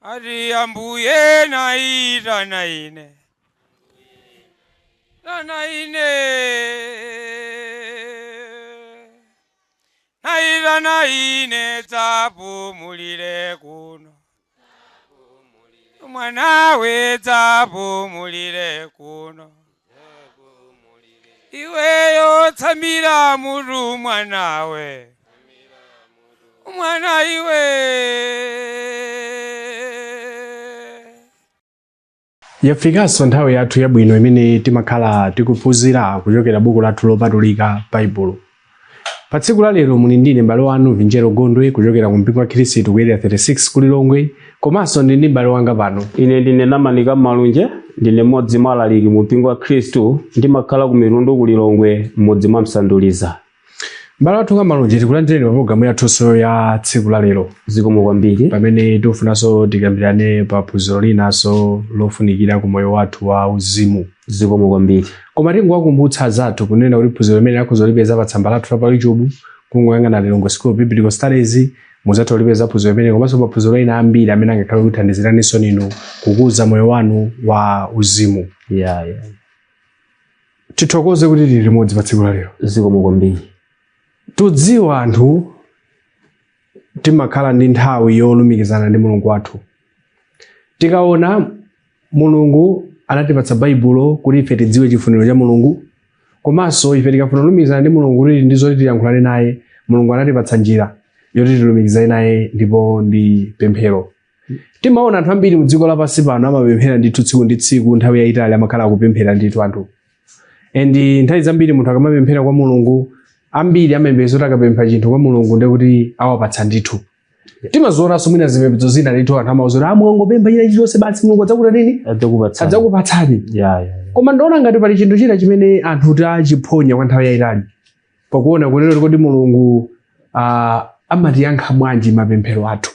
Ati Ambuye naitana ine, tana ine, naitana ine, dzapumulire kuno, mwanawe dzapumulire kuno, iweyo tsamira mutu mwanawe, mwana iwe. Yafikanso nthawi yathu yabwino imene timakhala tikuphunzira kuchokera buku lathu lopatulika, Baibulo. Pa tsiku la lero muli ndine m'bale wanu Vinjero Gondwe kuchokera ku mpingo wa Khristu ku Area 36 ku Lilongwe, komanso ndili ndi m'bale wanga pano. Ine ndine Namanika Malunje, ndine mmodzi mwa alaliki mu mpingo wa Khristu, ndimakhala ku Mitundu ku Lilongwe, mmudzi mwa Msanduliza. M'bale wathu Kamalunje, tikulandireni pa pologalamu yathunso ya tsiku la lero. Zikomo kwambiri. Pamene tikufunanso tikambirane pa phunziro linanso lofunikira ku moyo wathu wa uzimu. Zikomo kwambiri. Koma tingowakumbutsa azathu kunena kuti phunziro limene akhoza kulipeza pa tsamba lathu la pa YouTube, kungoyang'ana Lilongwe School of Biblical Studies, muzatha kulipeza phunziro limene komanso maphunziro ena ambiri amene angakhale kuthandiziraninso inu kukuza moyo wanu wa uzimu. Yeah. Tithokoze kuti tili limodzi pa tsiku la lero. Zikomo kwambiri. Tudziwa anthu timakhala ndi nthawi yolumikizana ndi Mulungu wathu. Tikaona Mulungu anatipatsa Baibulo kuti ife tidziwe chifuniro cha Mulungu, komanso ife tikafuna kulumikizana ndi Mulungu kuti ndi zoti tiyankhulane naye, Mulungu anatipatsa njira yoti tilumikizane naye, ndipo ndi pemphero. Timaona anthu ambiri mu dziko lapansi pano amapemphera ndithu tsiku ndi tsiku, nthawi yayitali amakhala akupemphera ndithu anthu. And nthawi zambiri munthu akamapemphera kwa Mulungu, ambiri amayembekeza kuti akapempha chinthu kwa Mulungu ndiye kuti awapatsa ndithu. Timazionanso mwina zipembedzo zina ndithu anthu amauza kuti mukangopempha china chilichonse basi Mulungu adzakutanini? Adzakupatsani. Adzakupatsani. Yeah. Koma ndaona ngati pali chinthu china chimene anthu tachiphonya kwa nthawi yayitali pakuona kunena kuti kodi Mulungu amatiyankha bwanji mapemphero athu.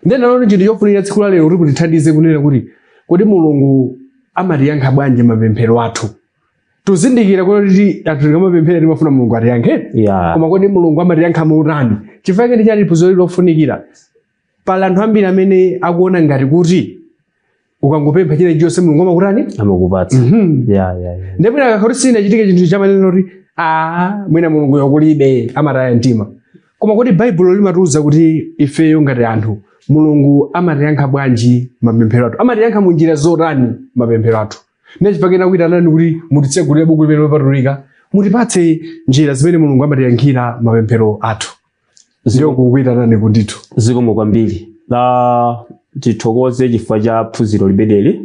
Ndiye ndaona chinthu chofunikira tsiku la lero kuti kutithandize kunena kuti kodi Mulungu amatiyankha bwanji mapemphero athu. Tuzindikira kuti anthu tikamapemphera timafuna Mulungu atiyankhe. Koma kodi Mulungu amatiyankha motani? Chifukwa chake chani phunziro lofunikira. Pali anthu ambiri amene akuona ngati kuti ukangopempha china chilichonse Mulungu amakutani? Amakupatsa. Ndipo mwina akakhala kuti sinachitike chinthu chamanena kuti mwina Mulungu yokulibe, amataya mtima. Koma kodi Baibulo limatiuza kuti ifeyo ngati anthu Mulungu amatiyankha bwanji mapemphero athu? Amatiyankha mu njira zotani mapemphero athu? Ndiye chifukwa chake nakuitanani kuti mutitsegulire buku limene lopatulika, mutipatse njira zimene Mulungu amatiyankhira mapemphero athu. Ndiyo kukuitanani kundithu. Zikomo kwambiri. Tithokoze chifukwa cha phunziro limeneli.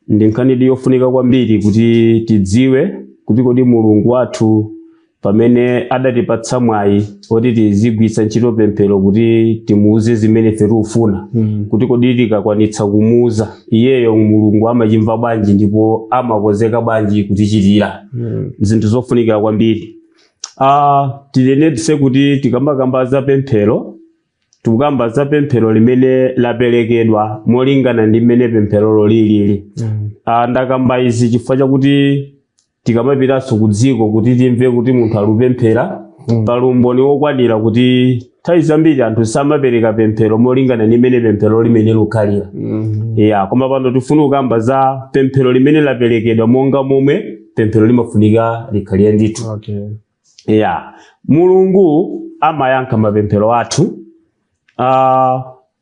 Ndi nkhani yofunika kwambiri kuti tidziwe kuti kodi Mulungu wathu pamene adatipatsa mwayi oti tizigwiritsa ntchito pemphero kuti timuuze zimene ife tikufuna, kuti kodi tikakwanitsa kumuuza iyeyo Mulungu amachimva bwanji ndipo amakonzeka bwanji kutichitira. Zinthu zofunika kwambiri. Tinenetse kuti tikamakamba za pemphero, tikukamba za pemphero limene laperekedwa molingana ndi mmene pempherolo lilili. Ndakamba izi chifukwa chakuti tikamapitanso ku dziko kuti timve kuti munthu alupemphera, pali umboni wokwanira kuti nthawi zambiri anthu samapereka pemphero molingana ndi mmene pemphero limene likhalira. Koma pano tifuna kukamba za pemphero limene laperekedwa monga momwe pemphero limafunika likhalire ndithu. Mulungu amayankha mapemphero athu.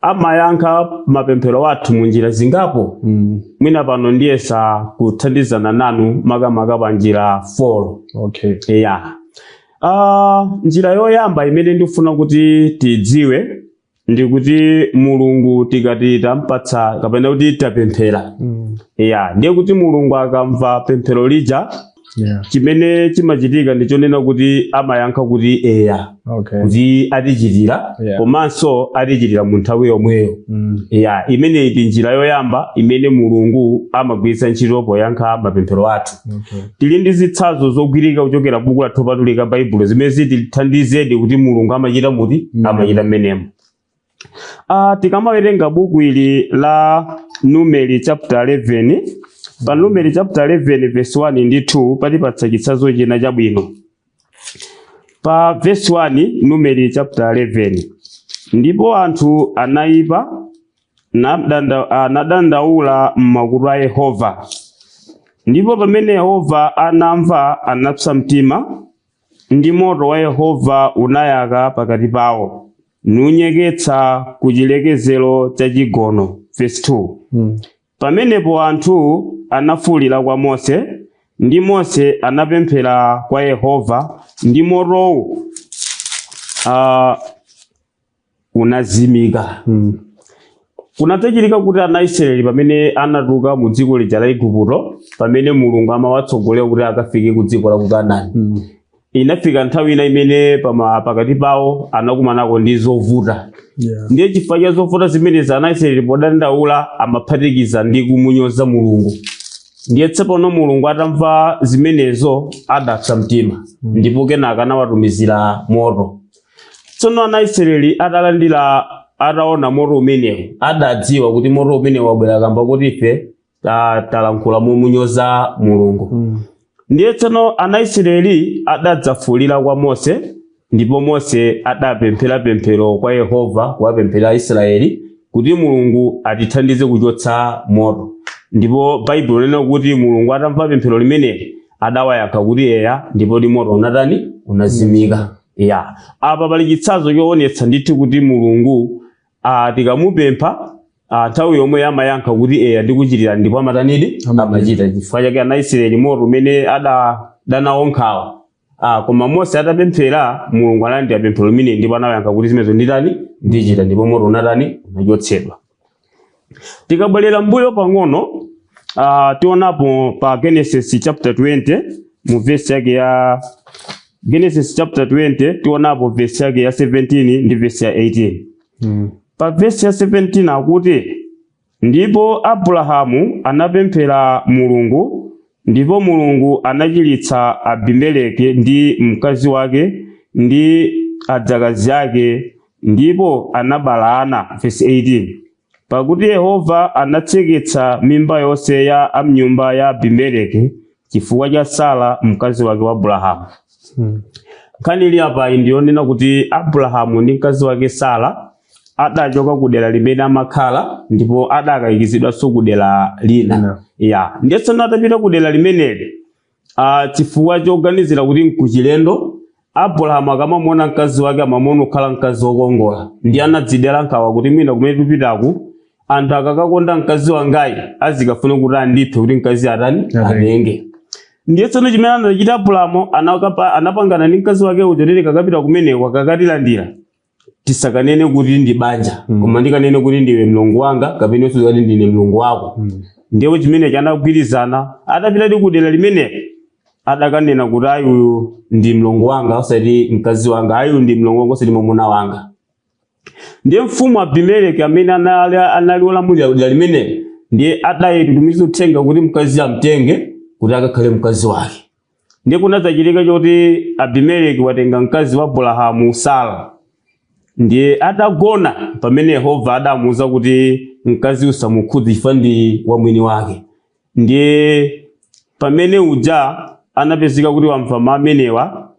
Amayankha mapemphero athu mu njira zingapo. Mwina pano ndiyesa kuthandizana nanu makamaka pa njira 4. Njira yoyamba imene ndifuna kuti tidziwe ndi kuti Mulungu tikati tampatsa kapena kuti tapemphera. Ndiye kuti Mulungu akamva pemphero lija, chimene chimachitika ndi chonena kuti amayankha kuti eya. Kuti atichitira, komanso atichitira mu nthawi yomweyo. Imeneyi ndi njira yoyamba imene Mulungu amagwiritsa ntchito poyankha mapemphero athu. Tili ndi zitsanzo zogwirika kuchokera buku lathu lopatulika Baibulo zimene zitithandizedi kuti Mulungu amachita muti, amachita mmenemo. Tikamawerenga buku ili la Numeri chapter 11, pa Numeri chapter 11 verse 1 ndi 2 patipatsa chitsanzo china chabwino. Pa verse 1 Numeri chapter 11, ndipo anthu anaipa Anadandaula m'makutu a Yehova. Ndipo pamene Yehova anamva, anapsa mtima, ndi moto wa Yehova unayaka pakati pawo, nunyeketsa ku chilekezero cha chigono. Verse 2. Pamenepo anthu anafuwulira kwa Mose, ndi Mose anapemphera kwa Yehova, ndi motowu unazimika. Kunadzachitika kuti ana Israeli pamene anatuluka mu dziko lija la Igupto, pamene Mulungu amawatsogolera kuti akafike ku dziko la ku Kanaani, inafika nthawi ina imene pakati pawo anakumanako ndi zovuta. Ndiye chifukwa cha zovuta zimenezi, ana Israeli podandaula amaphatikiza ndi kumunyoza Mulungu. Ndiye tsopano Mulungu atamva zimenezo adapsa mtima, ndipo kenaka anawatumizira moto. Tsono ana Israeli atalandira, ataona moto umenewu, adadziwa kuti moto umenewu wabwera kamba kuti ife talankhula momunyoza Mulungu. Ndiye tsono ana Israeli adadzafulira kwa Mose, ndipo Mose adapemphera pemphero kwa Yehova, kuwapemphera Aisraeli kuti Mulungu atithandize kuchotsa moto. Ndipo Baibulo linena kuti Mulungu atamva pemphero limeneli adawayankha kuti eya, ndipo ndi moto unatani? Unazimika. Ya, apa pali chitsanzo choonetsa ndithu kuti Mulungu tikamupempha, nthawi yomwe amayankha kuti eya, ndikuchitira, ndipo amatanidi? Amachita. Chifukwa chake ana Israeli moto umene adanawo nkhawa, koma Mose atapemphera, Mulungu analandira pemphero limene ndipo anayankha kuti zimenezo nditani? Ndichita. Ndipo moto unatani? Unachotsedwa. Tikabwerera mbuyo pang'ono, tionapo pa Genesis chapter 20, mu verse yake ya Genesis chapter 20, tionapo verse yake ya 17 ndi verse ya 18. Pa verse ya 17 akuti, "Ndipo Abrahamu anapemphera Mulungu, ndipo Mulungu anachiritsa Abimeleki ndi mkazi wake ndi adzakazi ake, ndipo anabala ana." Verse 18, "Pakuti Yehova anatseketsa mimba yonse ya amnyumba ya Abimeleki chifukwa cha Sara mkazi wake wa Abrahamu." Nkhani ili apa ndiyonena kuti Abrahamu ndi mkazi wake Sara adachoka ku dera limene amakhala ndipo adakayikizidwanso ku dera lina. Lina. Ya, ndiye tsono atapita ku dera limeneli, chifukwa choganizira kuti nkuchilendo, Abrahamu akamamuona mkazi wake amamuona kukhala mkazi wokongola, ndi anadzidera nkhawa kuti mwina kumene tipitaku anthu akakakonda mkazi wangayi azikafuna kuti andiphe kuti mkazi atani? Atenge. Atenge. Ndiye tsono chimene anachita Abrahamu, anapangana ndi mkazi wake uja kuti kakapita kumeneko, akakatilandira tisakanene kuti ndi banja, koma ndikanene kuti ndiwe mlongo wanga kapena kuti ndine mlongo wako. Ndiye chimene chanagwirizana, atapita ndi kudera limeneli adakanena kuti ayi, uyu ndi mlongo wanga osati mkazi wanga, ayi, uyu ndi mlongo wanga osati mwamuna wanga. Ndiye mfumu Abimeleki amene anali olamulira dera limeneli ndiye adayitumiza uthenga kuti mkazi amtenge kuti akakhale mkazi wake. Ndiye kunadzachitika choti Abimeleki watenga mkazi wa Abrahamu, Sara. Ndiye atagona, pamene Yehova adamuwuza kuti mkazi usamukhudze chifukwa ndi wa mwini wake. Ndiye pamene uja anapezeka kuti wamva mawu amenewa,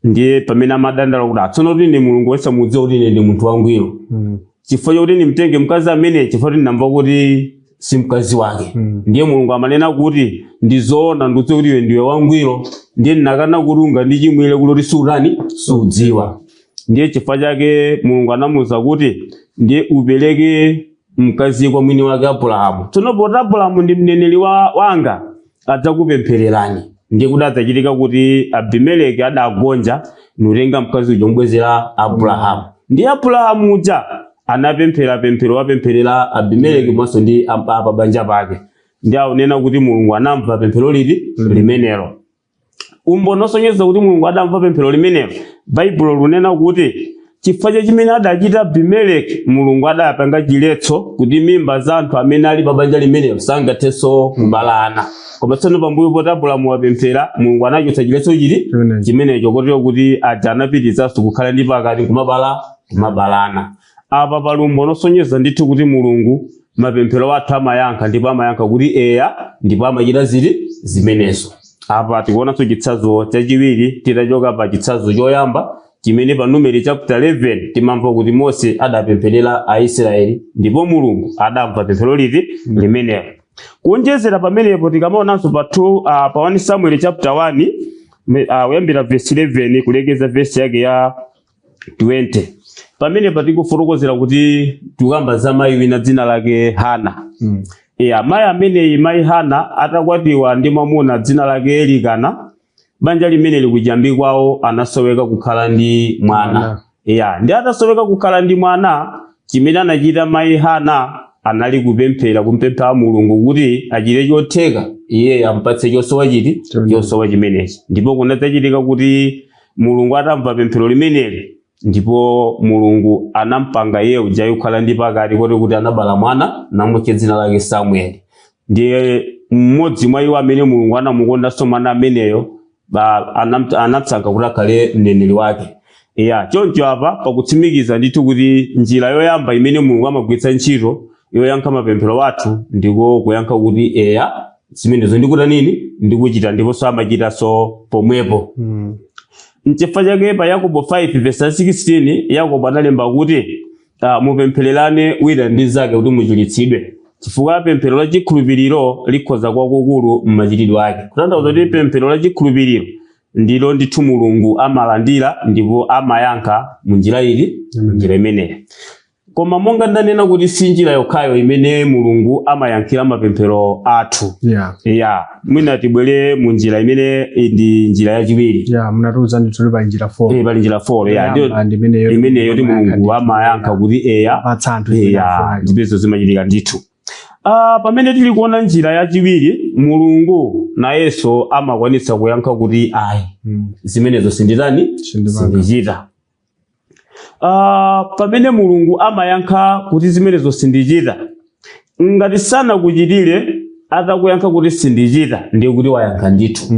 ndiye pamene amadandaula kuti atsono kuti ndi Mulungu wesamudziwa kuti ine ndi munthu wangwiro, chifukwa chokuti ndimtenge mkazi amene, chifukwa kuti ndinamva kuti si mkazi wake. Ndiye Mulungu amanena kuti ndizoona, ndikudziwa kuti iwe ndiwe wangwiro, ndiye ndinakana kuti ungandichimwire kuti suutani, sudziwa. Ndiye chifukwa chake Mulungu anamuwuza kuti ndiye upereke mkazi kwa mwini wake Abrahamu. Tsono poti Abrahamu ndi mneneri wanga, adzakupemphererani. Ndiye kuti adzachitika kuti Abimeleki adagonja nutenga mkazi uja kubwezera Abrahamu. Ndiye Abrahamu uja anapemphera pemphero, wapempherera Abimeleki komanso ndi apa banja pake. Ndi akunena kuti Mulungu anamva pemphero liti? Limenelo. Umboni osonyeza kuti Mulungu adamva pemphero limenelo, Baibulo lunena kuti chifukwa cha chimene adachita Abimeleki, Mulungu adapanga chiletso kuti mimba za anthu amene ali pa banja limenelo sangathenso kubalana. Koma tsono pambuyo poti Abrahamu wapemphera, Mulungu anachotsa chiletso chiti? Chimenecho. Chimenecho, kotero kuti aja anapitizanso kukhala ndi pakati kumabalana. Apa pali umboni osonyeza ndithu kuti Mulungu mapemphero athu amayankha, ndipo amayankha kuti eya, ndipo amachita ziti? Zimenezo. Apa tikuonanso chitsanzo chachiwiri, titachoka pa chitsanzo choyamba. Chimene pa Numeri chapter 11 timamva kuti Mose adapempherera Aisraeli ndipo Mulungu adamva pemphero liti limenelo. Kuonjezera pamenepo, tikamaonanso pa 2 pa 1 Samuel chapter 1 kuyambira verse 11 kulekeza verse yake ya 20, pamene patikufotokozera kuti tikamba za mayi wina dzina lake Hana. Iya, mayi ameneyi, mayi Hana, atakwatiwa ndi mwamuna dzina lake Elikana, banja limene likuchiyambi kwawo anasoweka kukhala ndi mwana. Mwana. Iya, ndi atasoweka kukhala ndi mwana, chimene anachita mayi Hana anali kupemphera, kumpempha Mulungu kuti achite chotheka, iye ampatse chosowa chiti? Chonde. Chosowa chimenechi. Ndipo kunadzachitika kuti Mulungu atamva pemphero limeneli, ndipo Mulungu anampanga iye uja kukhala ndi pakati, koti kuti anabala mwana namutcha dzina lake Samueli. Ndiye mmodzi mwa iwo amene Mulungu anamukondanso, mwana ameneyo anamsankha kuti akhale mneneri wake. Ya, choncho apa pakutsimikiza ndithu kuti njira yoyamba imene Mulungu amagwiritsa ntchito yoyankha mapemphero athu ndiko kuyankha kuti eya, zimenezo ndikuta nini, ndikuchita, ndiponso amachitanso pomwepo. Nchifukwa chake pa Yakobo 5 verse 16 Yakobo analemba kuti mupemphererane wina ndi zake kuti muchiritsidwe, chifukwa pemphero la chikhulupiriro likhoza kwakukulu m'machitidwe ake. Kutanthauza kuti pemphero la chikhulupiriro ndilo ndithu Mulungu amalandira ndipo amayankha munjira ili, njira imeneyi. Koma monga ndanena kuti si njira yokhayo imene Mulungu amayankhira mapemphero athu. Ya, mwina tibwere mu njira imene ndi njira yachiwiri. Yeah, munatiuza ndithu pa njira 4. Eh, pali njira 4, ya, ndiyo Yoyamba ndi imeneyo. Imeneyo yoti Mulungu amayankha kuti eya, apatsa anthu zimene eya, afunayo. Ndipezo zimachitika ndithu. Pamene tili kuona njira yachiwiri, Mulungu nayenso amakwanitsa kuyankha kuti ayi, zimenezo sinditani? Sindipanga. Sindichita. Pamene Mulungu amayankha kuti zimenezo sindichita, ngati sanakuchitire atakuyankha kuti sindichita, ndiye kuti wayankha ndithu.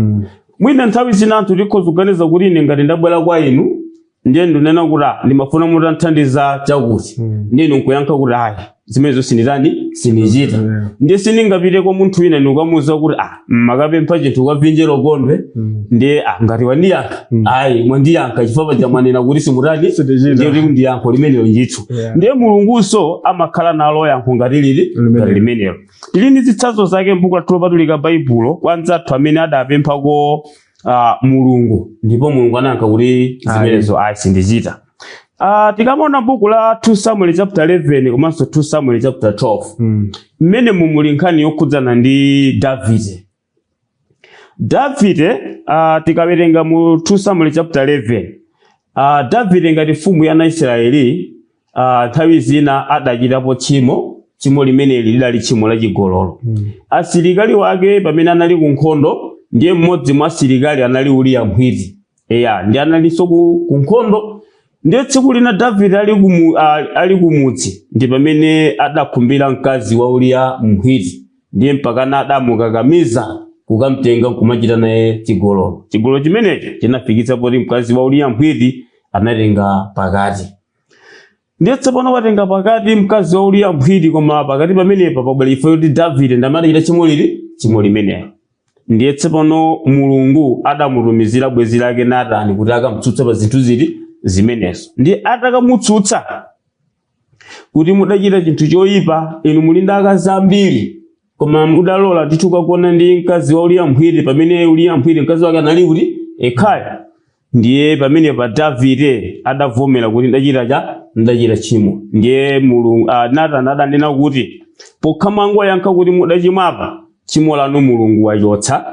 Mwina nthawi zina anthu tikhoza kuganiza kuti ine ngati ndabwera kwa inu, ndiye ndinena kuti ah, ndimafuna mutanthandiza chakuti, ndiye inu nkuyankha kuti ayi, zimenezo sinditani? Sindichita. Ndiye sindingapite kwa munthu wina ndikukamuwuza kuti ah, mmakapempha chinthu kavinjero gondwe, ndiye ah, ngati wandiyankha, ayi, mwandiyankha chifukwa paja mwanena kuti simutani? Sindichita. Ndiye kuti ndiyankho limenelo ndithu. Ndiye Mulungunso amakhala nalo yankho ngati lili Limenelo. ngati limenelo. Tili ndi zitsanzo zake m'buku lathu lopatulika Baibulo kwa anzathu amene adapemphako Mulungu ndipo Mulungu anayankha kuti zimenezo ayi, sindichita. Tikamaona buku la 2 Samuel chapter 11 komanso 2 Samuel chapter 12, mmene mumuli nkhani yokhudzana ndi Davide. Davide, tikawerenga mu 2 Samuel chapter 11, Davide ngati mfumu ya ana Israeli, nthawi zina adachitapo tchimo. Tchimo limeneli lidali tchimo la chigololo. Asilikali wake pamene anali ku nkhondo, ndiye mmodzi mwa asilikali anali Uriya Mhiti. Eya, ndi analinso ku nkhondo. Ndiye tsiku lina Davide ali kumudzi, ndi pamene adakhumbira mkazi wa Uriya Mhiti, ndiye mpakana adamukakamiza kukamtenga nkumachita naye chigololo. Chigololo chimenechi chinafikitsa poti mkazi wa Uriya Mhiti anatenga pakati. Ndiye tsopano watenga pakati mkazi wa Uriya Mhiti, koma pakati pamenepa pabwera chifukwa kuti Davide ndamene achita chimo lili, chimo limenelo. Ndiye tsopano Mulungu adamutumizira bwenzi lake Natani kuti akamutsutsa pa zinthu zili zimenezo. Ndiye atakamutsutsa kuti mudachita chinthu choyipa, inu muli ndi akazi ambiri, koma mudalola ndithu kukagona ndi mkazi wa Uriya Mhiti pamene Uriya Mhiti mkazi wake anali kuti ekhaya. Ndiye pamene pa Davide adavomera kuti ndachita cha ndachita tchimo. Ndiye Mulungu, Natani adanena kuti pokha mwangoyankha kuti mudachimwapa, tchimo lanu Mulungu wachotsa,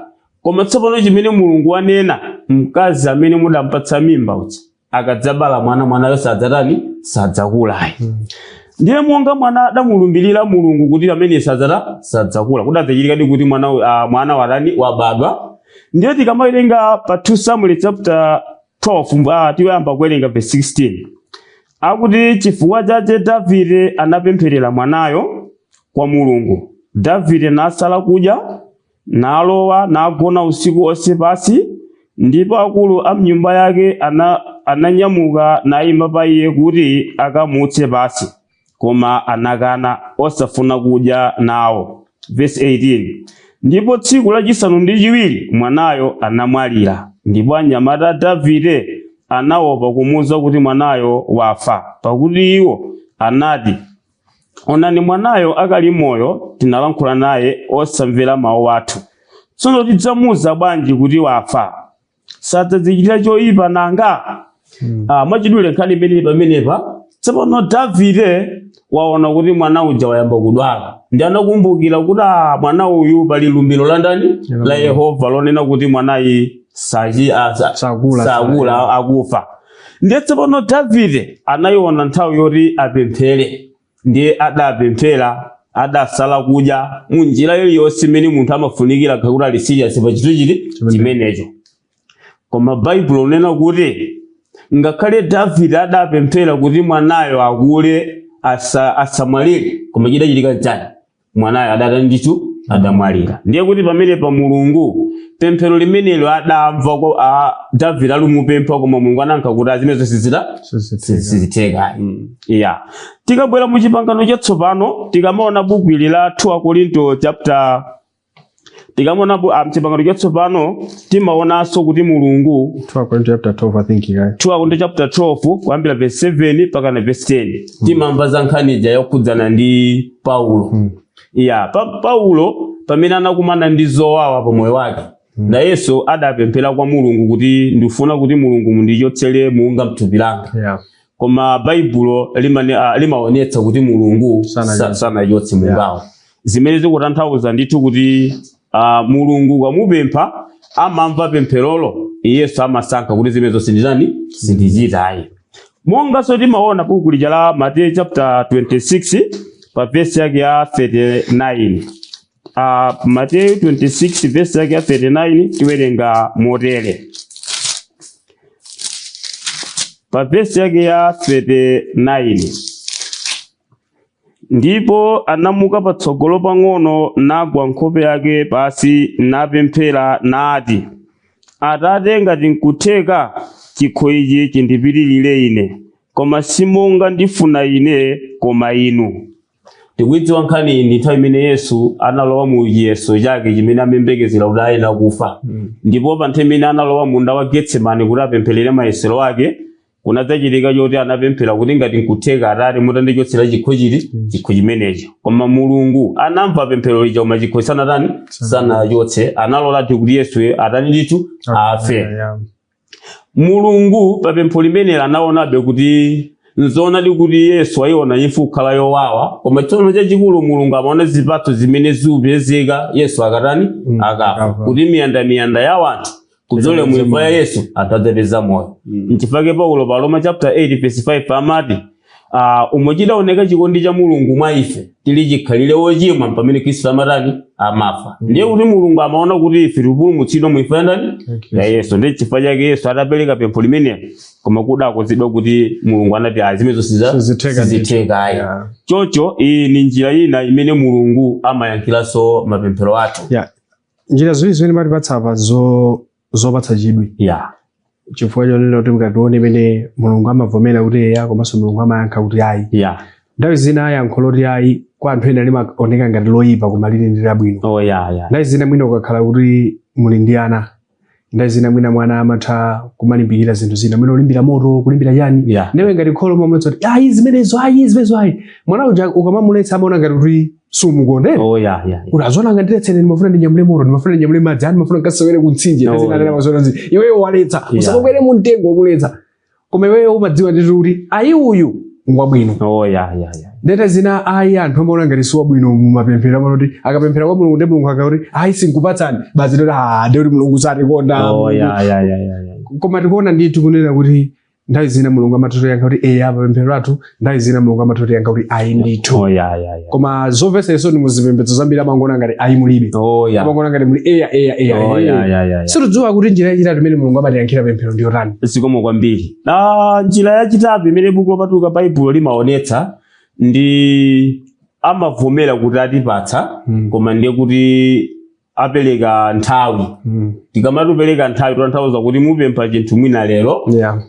koma tsopano chimene Mulungu wanena, mkazi amene mudampatsa mimba uja akadzabala mwana, mwanayo sadzatani? Sadzakulayi. Ndiye monga mwana adamulumbirira Mulungu kuti amene sadzakula, kudadzachitikadi kuti mwana watani? Wabadwa. Ndiye tikamawerenga pa 2 Samuel chapter 12, tiyamba kuwerenga verse 16, akuti chifukwa chache Davide anapempherera mwanayo kwa Mulungu. Davide nasala kudya, nalowa nagona usiku onse pasi, ndipo akulu a mnyumba yake ananyamuka nayima pa iye kuti akamutse pasi, koma anakana osafuna kudya nawo. Verse 18, ndipo tsiku lachisanu ndi chiwiri mwanayo anamwalira, ndipo anyamata a Davide Anaopa kumuwuza kuti mwanayo wafa, pakuti iwo anati, "Onani, mwanayo akali moyo tinalankhula naye, osamvera mawu athu. Tsono tidzamuwuza bwanji kuti wafa? Sadzadzichitira choyipa nanga?" Mwachidule nkhani imeneyi pamenepa, tsopano Davide waona kuti mwana uja wayamba kudwala, ndi anakumbukira kuti mwana uyu pali lumbiro la ndani? La Yehova, lonena kuti mwanayi Sakula. Sakula, akufa. Ndiye tsopano Davide anayiona nthawi yoti apemphere, ndiye adapemphera, adasala kudya mu njira iliyonse imene munthu amafunikira kuti ali serious pa chinthu chiti chimenecho. Koma Baibulo linena kuti ngakhale Davide adapemphera kuti mwanayo akule, asamwalire, koma chidachitika nchani? Mwanayo adatani ndithu? Adamwalira. Ndiye kuti pamene pa Mulungu pemphero limenelo adamva Davide alumupempha, koma Mulungu anayankha kuti azimenezo sizitheka. Ya, tikabwera mu Chipangano Chatsopano, tikamaona buku ili la 2 Akorinto chapter, tikamaona Mchipangano Chatsopano, timaonanso kuti Mulungu 2 Korinto chapter 12, I think, guy. 2 Akorinto chapter 12, kuyambira verse 7 mpaka na verse 10, timamva za nkhani ija yokhudzana ndi Paulo. Ya, Paulo pamene anakumana ndi zowawa pa moyo wake, nayenso adapemphera kwa Mulungu kuti, "Ndifuna kuti Mulungu mundichotsere munga mthupi langa." Koma Baibulo limaonetsa kuti Mulungu sanachotse mungawo, zimene zikutanthauza ndithu kuti Mulungu ukamupempha amamva pempherolo, iyenso amasankha kuti zimenezo sinditani, sindichitayi. Monganso timaona buku lija la Mateyu chapter 26 pa vesi yake ya 39. Mateyu 26 vesi yake ya 39 tiwerenga motere. Pa vesi yake ya 39, "Ndipo anamuka patsogolo pang'ono, nagwa nkhope yake pasi, napemphera nati, 'Atate, ngati nkutheka, chikho ichi chindipitirire ine, koma si monga ndifuna ine, koma inu.'" Tikuidziwa nkhani iyi, ndi nthawi imene Yesu analowa mu chiyeso chake chimene amayembekezera kuti ayenera kufa. Ndipo pa nthawi imene analowa munda wa Getsemani kuti apempherere mayesero ake, kunadzachitika choti anapemphera kuti, "Ngati nkutheka, Atate, mutandichotsera chikho chiti, chikho chimenechi." Koma Mulungu anamva pemphero lija, koma chikho sanatani? Sanachotse. Analoladi kuti Yesu atani ndithu? Afe. Mulungu pa pempho limeneli anaonabe kuti nzoonadi kuti Yesu ayiona imfa kukhala yowawa, koma tsono chachikulu Mulungu amaona zipatso zimene zikupezeka Yesu akatani? Akafa. Akafa. Kuti miyandamiyanda ya wanthu kudzole mu imfa ya Yesu adzapeza moyo. Nchifukwa Paulo pa Roma chapter 8 verse 5 amati, "Umo chidaoneka chikondi cha Mulungu mwa ife, tili chikhalire wochimwa, pamene Khristu amatani? Amafa." Ndiye kuti Mulungu amaona kuti ife tikupulumutsidwa mu imfa ya ndani? Ya Yesu. Ndiye chifukwa chake Yesu atapereka pempho limenelo, koma kudakonzedwa kuti Mulungu anati zimenezo Sizitheka. sizitheka ayi. Chocho iyi ni njira ina imene Mulungu amayankhiranso mapemphero athu. Yeah. Njira ziwiri zimene matipatsa apa zopatsa chidwi, chifukwa chonena kuti mukatione imene Mulungu amavomera kuti eya, komanso Mulungu amayankha kuti ayi. Nthawi zina yankho loti ayi kwa anthu ena limaoneka ngati loyipa, koma lili ndi labwino. oh yeah yeah Nthawi zina mwina ukakhala kuti muli ndi ana, nthawi zina mwina mwana amatha kumalimbikira zinthu zina, mwina kulimbira moto, kulimbira chani. Ndiwe ngati kholo umamuletsa kuti ayi zimenezo, ayi zimenezo, ayi. Mwana uja ukamamuletsa amaona ngati kuti sumukondera, oh yeah yeah kuti azona ngandiletsene, ndimafuna ndinyamule moto, ndimafuna ndinyamule madzi, ani ndimafuna nkasewere ku mtsinje. Iweyo waletsa, usamukwere mu mtengo, womuletsa, koma iweyo umadziwa ndithu kuti ayi uyu ngwabwino. oh yeah yeah yeah Ndete zina ayi anthu amaona ngati siwabwino mumapemphero, amaona kuti akapemphera kwa Mulungu, ndi Mulungu akakuti ayi, sinkupatsani basi, ndoti ndi kuti Mulungu satikonda. oh yeah yeah yeah yeah yeah Koma tikuona ndithu kunena kuti nthawi zina Mulungu amatotiyankha kuti eya pa pemphero lathu, nthawi zina Mulungu amatotiyankha kuti ayi ndithu. oh yeah yeah yeah Koma zomvetsa ni muzipembedzo zambiri amangoona ngati ayi mulibe, amangoona ngati muli eya, eya, eya. oh Eya. yeah yeah yeah Situdziwa kuti njira yachitatu imene Mulungu amatiyankhira pemphero ndiyo tani. Zikomo kwambiri. Njira yachitatu imene Buku Lopatulika Baibulo limaonetsa ndi amavomera kuti atipatsa, koma ndiye kuti Apereka nthawi. Tikamati upereka nthawi, tanthauza kuti mupempha chinthu mwina lero,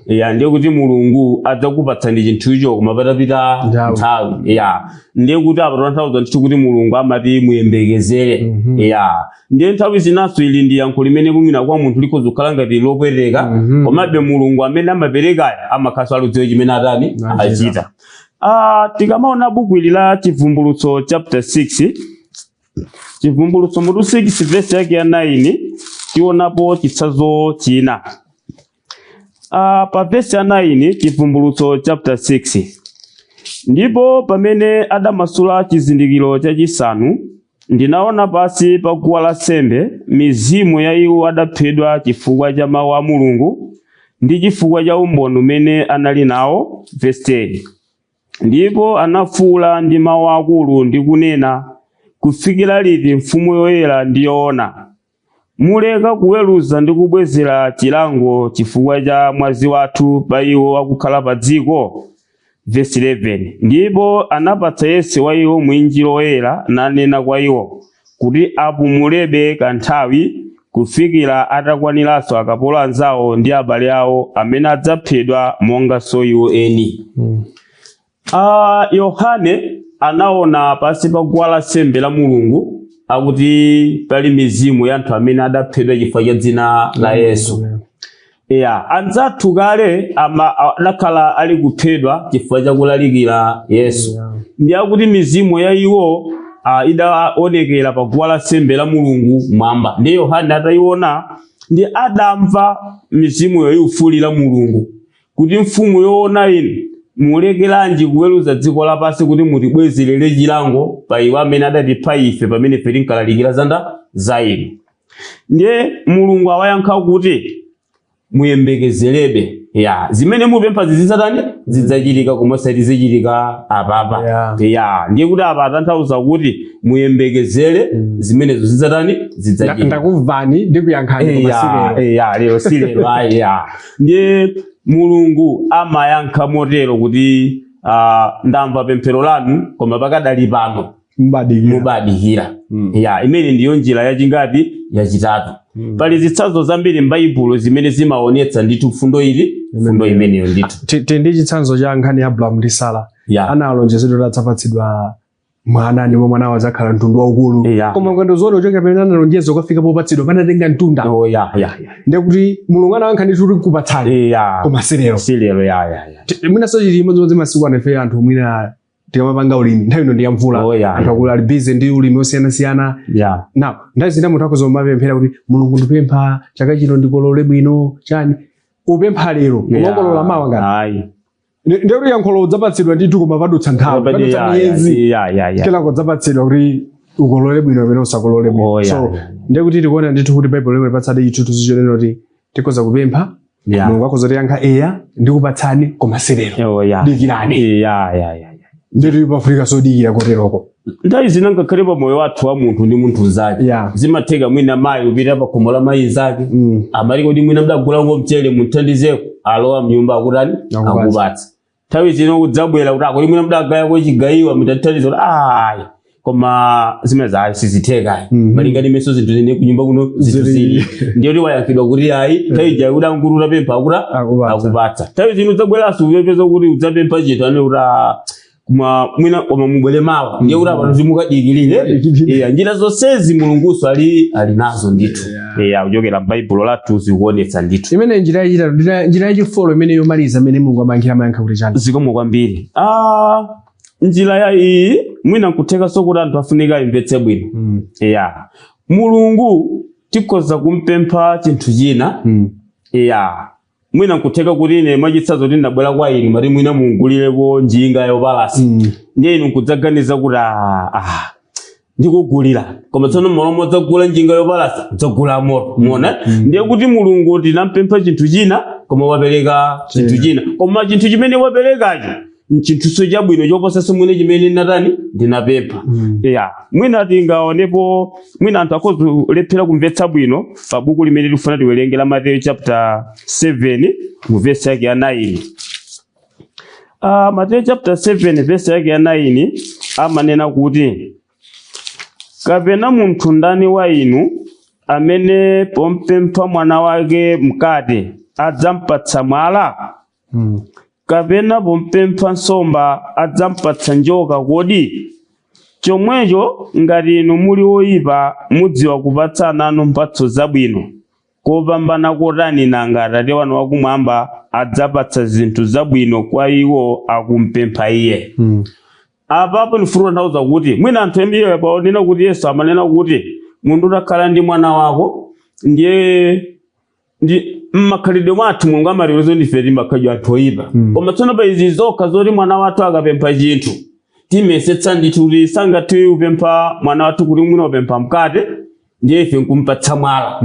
ya, ndiye kuti Mulungu adzakupatsani chinthucho koma patapita Nthawi. nthawi. Ya, ndiye kuti apa tanthauza ndithu kuti Mulungu amati muyembekezere. Ya, ndiye nthawi zinaso ili ndi yankho limene kumwina kwa munthu likhoza kukhala ngati lopweteka, komabe Mulungu amene amaperekayo amakhaso aludziwe chimene atani? Achita. Achita. Tikamaona buku ili la Chivumbulutso chapter 6, Chivumbulutso mutu 6 verse yake ya 9, tionapo chitsanzo china. Pa verse ya 9, Chivumbulutso chapter 6: "Ndipo pamene adamasula chizindikiro chachisanu, ndinaona pasi pa guwa lansembe mizimu ya iwo adaphedwa chifukwa cha mawu a Mulungu ndi chifukwa cha umboni umene anali nawo." Verse 10: "Ndipo anafuwula ndi mawu akulu ndi kunena, 'Kufikira liti, mfumu yoyera ndi yoona, muleka kuweruza ndi kubwezera chilango chifukwa cha mwazi wathu pa iwo akukhala pa dziko?'" Verse 11: "Ndipo anapatsa yense wa iwo mwinjiro woyera, nanena kwa iwo kuti apumulebe kanthawi, kufikira atakwaniranso akapolo anzawo ndi abale awo amene adzaphedwa monganso iwo eni." Yohane anaona pansi pa guwa lansembe la Mulungu akuti pali mizimu ya anthu amene adaphedwa chifukwa cha dzina la Yesu. Ya, anzathu kale adakhala ali kuphedwa chifukwa cha kulalikira Yesu. Ndi akuti mizimu ya iwo idaonekera pa guwa lansembe la Mulungu mwamba. Ndi Yohane atayiona, ndi adamva mizimuyo ikufuulira Mulungu kuti, "Mfumu yoona inu, mulekeranji kuweruza dziko lapansi kuti mutibwezerere chilango pa iwo amene adatipha ife pamene ife tinkalalikira za inu?" Ndiye Mulungu awayankha kuti muyembekezerebe. Ya, zimene mupempha zizidzatani? Zidzachitika, koma osati zichitika apapa. Ya, ndiye kuti apa atanthauza kuti muyembekezere, zimenezo zidzatani? Zidzachitika. Ndakumvani, ndikuyankhani, koma si lero. Ya, lero si lero ayi. Ya, ndiye Mulungu amayankha motero kuti ndamva pemphero lanu, koma pakadali pano mbadikira. Mubadikira. Ya, imene ndiyo njira yachingati? Yachitatu. Pali zitsanzo zambiri m'Baibulo zimene zimaonetsa ndithu mfundo ili, mfundo imeneyo ndithu. Ndi chitsanzo cha nkhani ya Abrahamu ndi Sara. Analonjezedwa kuti adzapatsidwa mwana, ndipo mwanawo adzakhala mtundu waukulu. Koma kwendo zone kuchokera pamene analonjeza ukafika popatsidwa panatenga mtunda. Oh, ya. Ndekuti Mulungu anayankha ndithu kuti nkupatsani, koma si lero. Si lero, ya. Mwinanso chili chimodzimodzi masiku ano. Ife anthu mwina tikamapanga ulimi, nthawi ino ndi ya mvula, anthu akulu ali busy ndi ulimi osiyanasiyana. Now nthawi zina munthu akhoza kumapemphera kuti, "Mulungu, ndipempha chaka chino ndikolole bwino," chani, upempha lero koma ukolola mawa ngati? Ayi. Ndekuti yankholo udzapatsidwa ndithu, koma padutsa nthawi, padutsa miyezi, ya. kenako udzapatsidwa kuti ukolole bwino kapena usakolole bwino. So ndekuti tikuona ndithu kuti Baibulo limwe lipatsadi chithunzi chonena kuti tikhoza kupempha, Mulungu akhoza kutiyankha, "Eya, ndikupatsani, koma si lero." Oh, ya. Dikirani. Ya. Ndetu pafunika sodikira koteroko. Nthawi zina ngakhale pa moyo wathu wa munthu ndi munthu mnzake, zimatheka mwina mayi kupita pa khomo la mayi nzake, amati, "Kodi mwina mdagulako mchere? Munthandizeko." Alowa mnyumba, akutani? Akupatsa. Akupatsa. Nthawi zino kudzabwera kuti, "Akodi mwina mdagayako chigayiwa? Mutanthandize." Kuti, "Ayi, koma zimene ayi, sizitheka malinga ndi meso zinthu zine kunyumba kuno zinthu Zili. zili." Ndiye kuti wayankhidwa kuti ayi. Nthawi ija kuti ankuti utapempha akuta? Akupatsa. Akupatsa. Nthawi zino udzabweranso upepeza kuti udzapempha chinthu, ane kuti, "Ah, koma mwina, koma mubwere mawa." Ndiye kuti apano zimukadikirire. Iya, njira zonsezi Mulunguso ali nazo ndithu. Iya, kuchokera m'Baibulo lathu zikuonetsa ndithu. Imene njira yachitatu, njira yachi four imene yomaliza imene Mulungu amayankhira, amayankha kuti chani? Zikomo kwambiri. Njira ya iyi mwina nkuthekanso kuti anthu afunika imvetse bwino. Iya, Mulungu tikhoza kumpempha chinthu china. Iya, mwina nkutheka kuti ine mwachitsanzo kuti ndabwera kwa inu, mati mwina mungulireko njinga yopalasa. Ndiye inu nkudzaganiza kuti, ndikugulira," koma tsono mmalo modzagula njinga yopalasa dzagula moto mona. Ndiye kuti Mulungu tinampempha chinthu china, koma wapereka chinthu china, koma chinthu chimene waperekacho nchinthuso chabwino choposanso mwine chimene natani? Ndinapempha. Ya, mwina tingaonepo, mwina anthu akhoza kulephera kumvetsa bwino pa buku limene tikufuna tiwerenge la Mateyu chapter 7 mu verse yake ya 9. Mateyu chapter 7 verse yake ya 9 amanena kuti, "Kapena munthu ndani wa inu Amene pompempha mwana wake mkate adzampatsa mwala? Kapena pompempha nsomba adzampatsa njoka kodi? Chomwecho ngati inu muli oyipa mudziwa kupatsa ana anu mphatso zabwino, kopambana kotani nanga Atate wanu wakumwamba adzapatsa zinthu zabwino kwa iwo akumpempha iye. Apapo ndifuna kutanthauza kuti mwina anthu ambiri paonena kuti Yesu amanena kuti munthu utakhala ndi mwana wako, ndiye ndi mmakhalidwe mwathu Mulungu amatiwuza ndife timakhalidwe anthu oyipa. Koma tsono pa izi zokha zoti mwana wathu akapempha chinthu, timesetsa ndithu kuti sangathe kupempha mwana wathu kuti mwina upempha mkate, ndiye ife nkumpatsa mwala,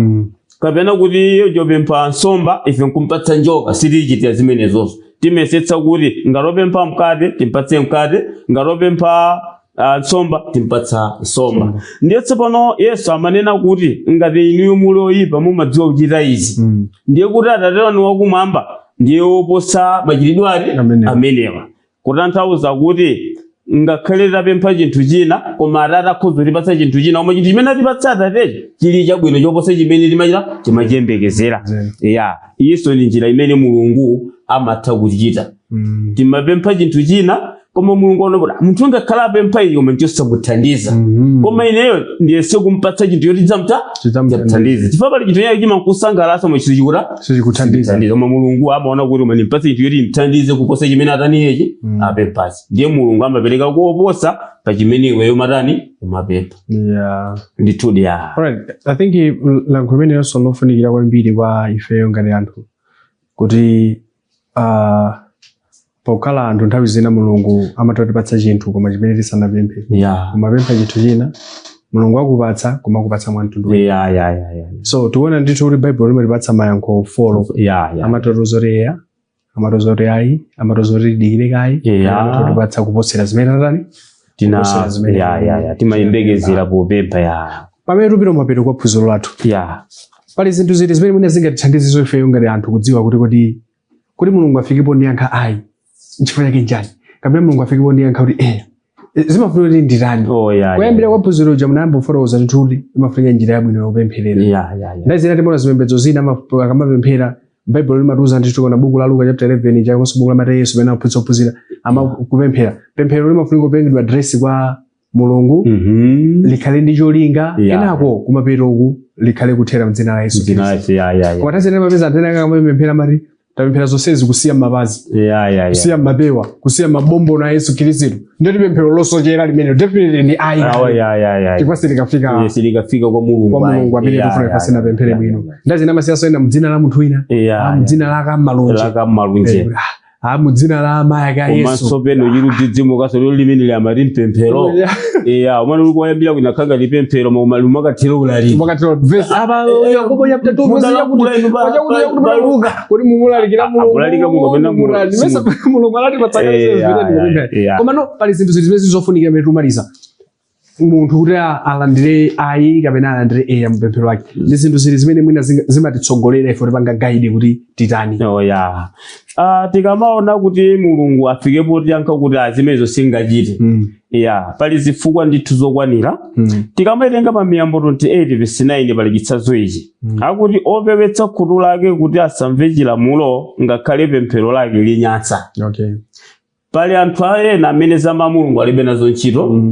kapena kuti iye jopempha nsomba, ife nkumpatsa njoka. Sitichitira zimenezozo. Timesetsa kuti ngati opempha mkate, timpatse mkate, ngati opempha nsomba, timpatsa nsomba. Ndiye tsopano Yesu amanena kuti ngati inuyo muli oyipa mumadziwa kuchita izi, ndiye kuti Atate wanu wakumwamba ndiye woposa machitidwe ati? Amenewa. Amenewa. Kutanthauza kuti ngakhale tapempha chinthu china, koma Atate akhoza kutipatsa chinthu china, koma chinthu chimene atipatsa Atatecho chili chabwino choposa chimene timachita timachiyembekezera. Ya, iyinso ndi njira imene Mulungu amatha kuchita. Timapempha chinthu china, koma Mulungu aona kuti munthu ngakhale apempha iyi, koma nchosamuthandiza, koma ineyo ndiyese kumpatsa chinthu choti Chidzamuthandiza. Chifukwa pali chinthu chake chimankusangalatsa, koma chikuta Sichikuthandiza. Thandiza. Koma Mulungu amaona kuti koma ndimpatse chinthu choti imthandize kuposa chimene ataniyechi apemphachi. Ndiye Mulungu amapereka koposa pa chimene iweyo matani umapempha. Ndithudi, ya. Alright, I think lankho limenelonso lofunikira kwambiri kwa ifeyo ngati anthu, kuti pokhala anthu nthawi zina Mulungu amatipatsa chinthu koma chimene tisanapemphe. Umapempha chinthu china, Mulungu akupatsa, koma akupatsa mwamtundu wina. ya ya ya ya So tikuona ndithu kuti Baibulo limatipatsa mayankho 4. ya ya Amatiuza kuti eya, amatiuza kuti ayi, amatiuza kuti tidikire kayi, amatipatsa kuposera zimene tatani tina kuposera zimene ya ya ya timayembekezera popempha, ya. Pamene tupita mapeto kwa phunziro lathu, pali zinthu ziti zimene mwina zingatithandize ifeyo ngati anthu kudziwa kuti kodi kuti Mulungu afikepo ndiyankha ayi nchifukwa chake njani, kapena Mulungu afikepo ndiyankha kuti eya, zimafunika kuti nditani? Oh, ya. Kuyambira kwa phunziro uja munayamba kufotokoza ndithu kuti imafunika njira yabwino yopempherera. Ya ya ya Nthawi zina timaona zipembedzo zina akamapemphera, Baibulo limatiuza ndithu kana buku la Luka chapter 11 chakonso buku la Mateyu, Yesu pamene aphunzitsa ophunzira amakupemphera, pemphero limafunika kupengedwa address kwa Mulungu, likhale ndi cholinga, kenako kumapeto likhale kuthera mdzina la Yesu Dzina Khristu. la ya. Koma nthawi zina timapeza anthu ena akamapemphera amati tapemphera zonsezi kusiya mapazi, kusiya mapewa, kusiya mabombono a Yesu Khristu, ndiyo pemphero losochera limene definitely ndi ayi. Oh, ya. Chifukwa silikafika Yes, likafika kwa Mulungu. kwa Mulungu amene tikufuna ife sinapemphere bwino. Nthawi zina amasiyanso ena mdzina la munthu wina, mdzina la kammalonje, Lakammalunje. Mudzina la amayi ake a Yesu. Komanso peno chirudzidzimukaso lero limene limati mpemphero, iya, umene uli koyambira kwina lipemphero lumakathira ulaliki. Wakati verse apa Yakobo chapter 2 verse yakuti Mudalakula inu wachakuti yakuti Luka. Kuti mumulalikira Mulungu. Akulalika Mulungu kapena Mulungu. Mulungu anatipatsa kale zimene ndikupemphera. Koma no, pali zinthu zimene zofunikira mmene tumaliza munthu kuti alandire ayi kapena alandire eya mupemphero wake, ndi zinthu zili zimene mwina zimatitsogolera ife tipanga guide kuti titani? Oh, ya. Tikamaona kuti Mulungu afikepo tiyankha kuti azimenezo singachite, ya, pali zifukwa ndithu zokwanira. Tikamaitenga pa Miyambo 28 verse 9, pali chitsanzo ichi, akuti opepetsa khutu lake kuti asamve chilamulo, ngakhale pemphero lake linyansa. Pali anthu ena amene za Mulungu alibe nazo ntchito.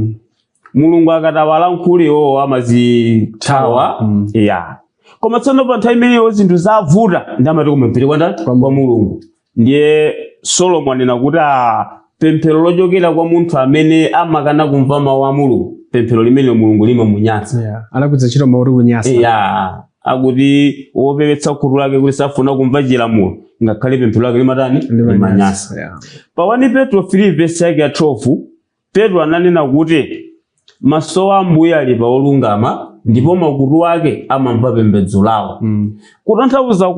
Mulungu akatawalankhula iwowo amazithawa. Ya, koma tsono pa nthawi imeneyo zinthu zavuta, ndi amati kumapita kwa ndani? Kwa Mulungu. Ndiye Solomo anena kuti pemphero lochokera kwa munthu amene amakana kumva mawu a Mulungu, pemphero limene Mulungu limamunyansa. Yeah. Anagwiritsa ntchito mawu kuti kunyasa. Ya, akuti wopepetsa khutu lake kuti safuna kumva chilamulo, ngakhale pemphero lake limatani? Limanyasa. Pa 1 Petro 3 verse yake ya 12, Petro ananena kuti maso a Ambuye ali pa olungama, ndipo makutu ake amamva pembedzo lawo. Kutanthauza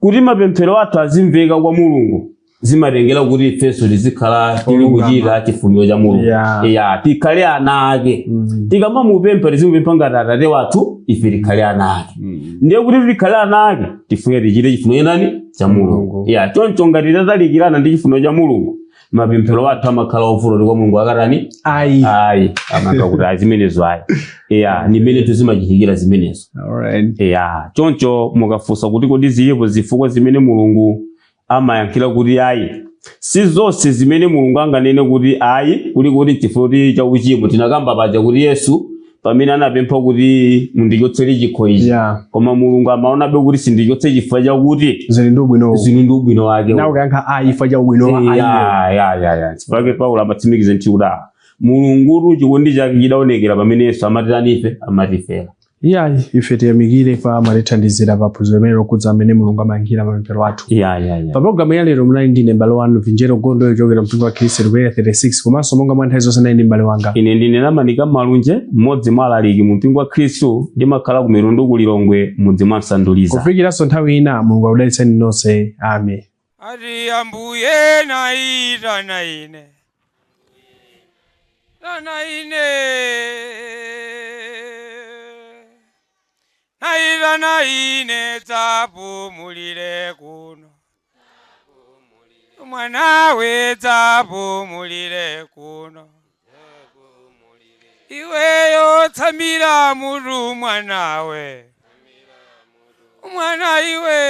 kuti mapemphero athu azimveka kwa Mulungu, zimatengera kuti ifenso tizikhala tili Olungama. kuchita chifuniro cha Mulungu. Ya, tikhale ana ake. Tikamamupempha, tizimupempha ngati Atate wathu, ife tikhale ana ake. Ndiye kuti tikhale ana ake, tifune tichite chifuniro chani? Cha Mulungu. Mulungu. Ya, choncho ngati tatalikirana ndi chifuniro cha Mulungu, Mapemphero athu amakhala ovuta kuti kwa Mulungu akatani? Ayi. Ayi, amakhala kuti ayi, zimenezo ayi. Iya, ni mmene tizimachitikira zimenezo. Alright. Iya, choncho mukafunsa kuti kodi zilipo zifukwa zimene Mulungu amayankhira kuti ayi, si zonse zimene Mulungu anganene kuti ayi kuli kuti chifukwa kuti cha uchimo. Tinakamba paja kuti Yesu pamene anapempha kuti mundichotsere chikho ichi, koma Mulungu amaonabe kuti sindichotse chifukwa chakuti zili ndi ubwino, zili ndi ubwino wake. Nawe kuyankha ayi chifukwa cha ubwino wa ayi. Ya, chifukwa Paulo amatsimikiza ntchi kuti Mulungutu chikondi chake chidaonekera pamene Yesu amatirani ife, amatifera. Iyayi, ife tiyamikire pa matithandizira pa phunziro limene lokhudza amene Mulungu amayankhira mapemphero athu. Ya. Pa programu ya lero munali ndine m'bale wanu Vinjero Gondo yochokera mpingo wa Khristu ku Area 36, komanso monga mwa nthawi zonse nali ndi m'bale wanga. Ine ndine Namanika Malunje, mmodzi mwa alaliki mu mpingo wa Khristu, ndimakhala ku Mitundu ku Lilongwe, mudzi mwa Msanduliza. Kufikiranso nthawi ina, Mulungu akudalitseni nonse. Amen. Ati Ambuye naitana ine, tana ine, naitana ine, dzapumulire kuno mwanawe, dzapumulire kuno iweyo, tsamira mutu mwanawe, mwana iwe.